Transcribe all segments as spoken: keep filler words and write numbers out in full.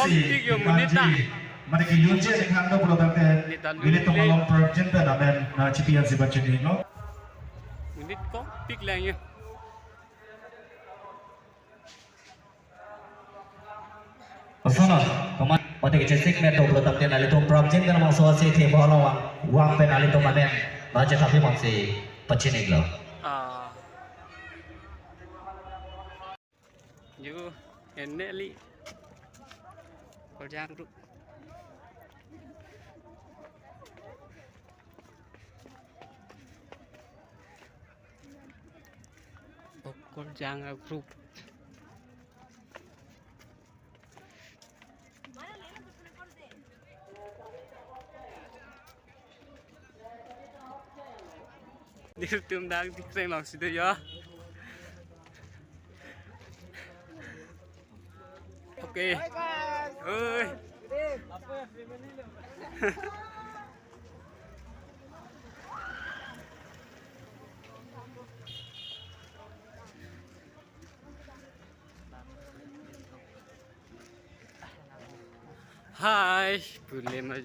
Tik yo, monit ta. Mane ke yunje ni khang do pulo tangte, neta nelitum lule. Along project ta namen na chipi ansi baca ni lo. Monit ko tik lang yo. Osonor, komat, mate kechesik me to pulo tangte nelitum project ta namang so ase the bolo wang, wang pen nelitum amen, baca tapi mangsi pachini lo. Ah. Yo, ene li. Okorjang group. Okorjang group. Nelitum dak dikreng longsi do yo. Okay. Oi. Hi, pule ma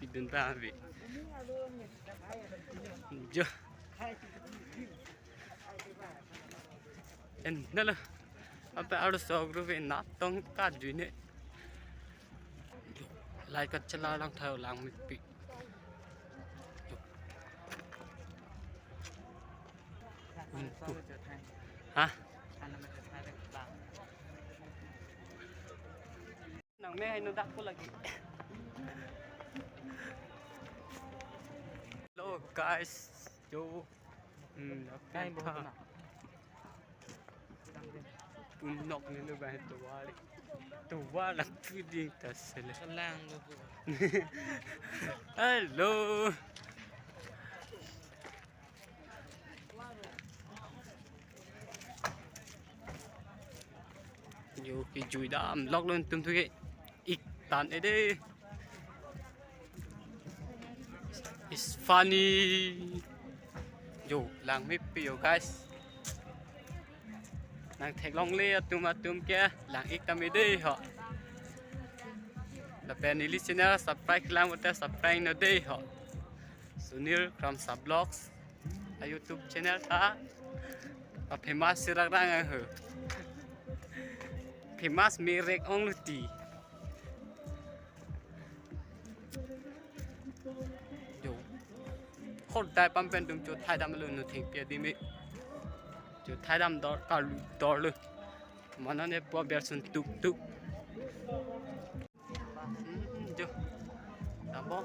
pidun ta ave. Jo. En nalo. Apa harus so group en natong ka june. Lai kachala lang thayo lang mipi. Hah? Nang me hai no dak ko lagi. Hello guys, yo. Hmm, okay. Kai bo na. Pum nok ni lo ba tovar. Tovar lang puding ta sele. Kalang lo po. Hello. Yo, kejui dam lok lo nelitum thu ke. Ik tan ede. It's funny. Yo, lang mipi yo guys. Nang theklongle atum atum ke lang ik tame dei ho. Lapen neli channel subscribe lang bote subscribe non dei ho. Sunil Kramsa Vlogs a YouTube channel ta. A famous sirak rang ang ho. Famous merek ong luti. Jo. Hodai pam pen dum cho thai dam lo nu thengpi adim e. Cho thai dam dor kalu dor lo. Mana ne po ber sun tuk tuk. Hmm, jo. Dam bom.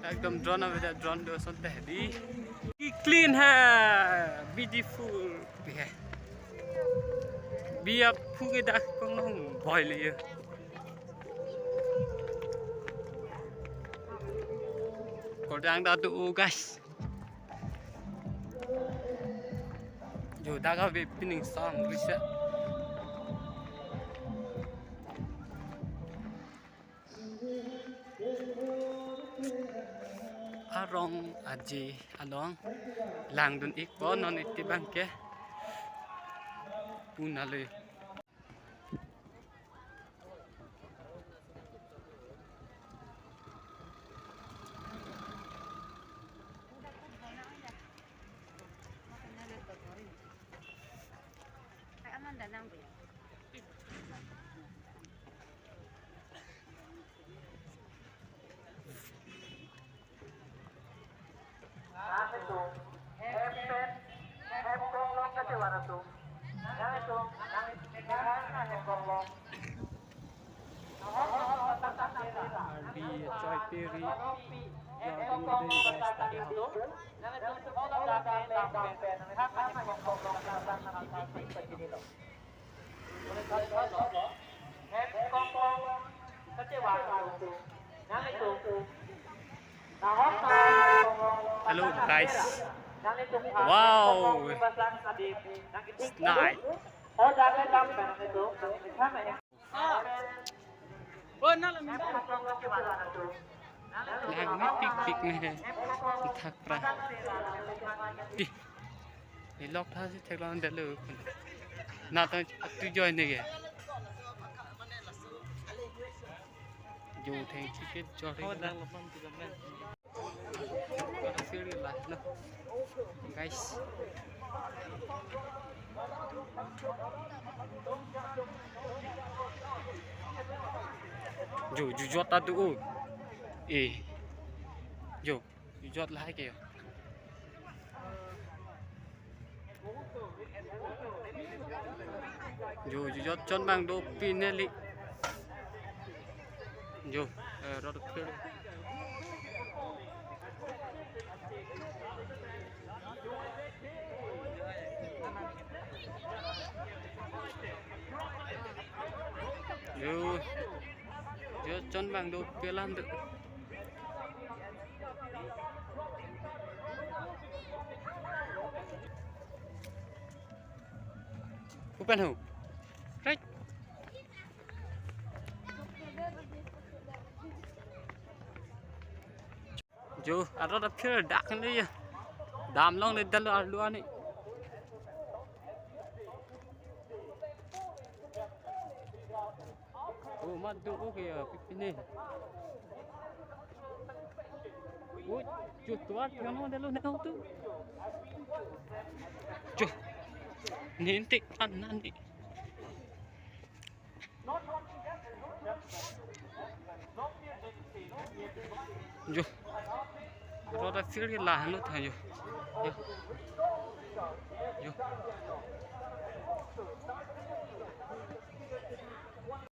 Ekdom drone ave, drone do asonte di. Ki clean hai, beautiful. Bi hai. Bi aphu ke dak kong nong boy le ye. Okorjang ta do guys. Jo, dak ave pining sang risa. Arong aje along langdun ik po non iti bang ke. Puna le. Arbi choi peri, ya, dum dum guys, tadi ho. Hello guys. Wow. It's nice. Lang mepik pik me he. Thak pra. Di. Ilok tha si theklong det lo. Na ta tu join ne ke. Jo theng chicken jo theng. Oh, dak lapan tu kan. Serious lah, no. Guys. Jo, jo jujot ta do. Eh. Jo, jujot lahai ke jo. Jo, jo jujot chon abang dopik neli. Jo, eh, rot kir. Jo, jo chon abang dopik alam do. Kupen ho. Right. Jo, arlo ta phir dak ne ya. Dam longle dalo arlo ani. Oh, mat do, okay ya, pipine. Oh, jo tuat piano dalo ne tu. Jo. Nintik an nani. Jo. Arlo ta phir ke lahan lo tha jo. Jo. Jo.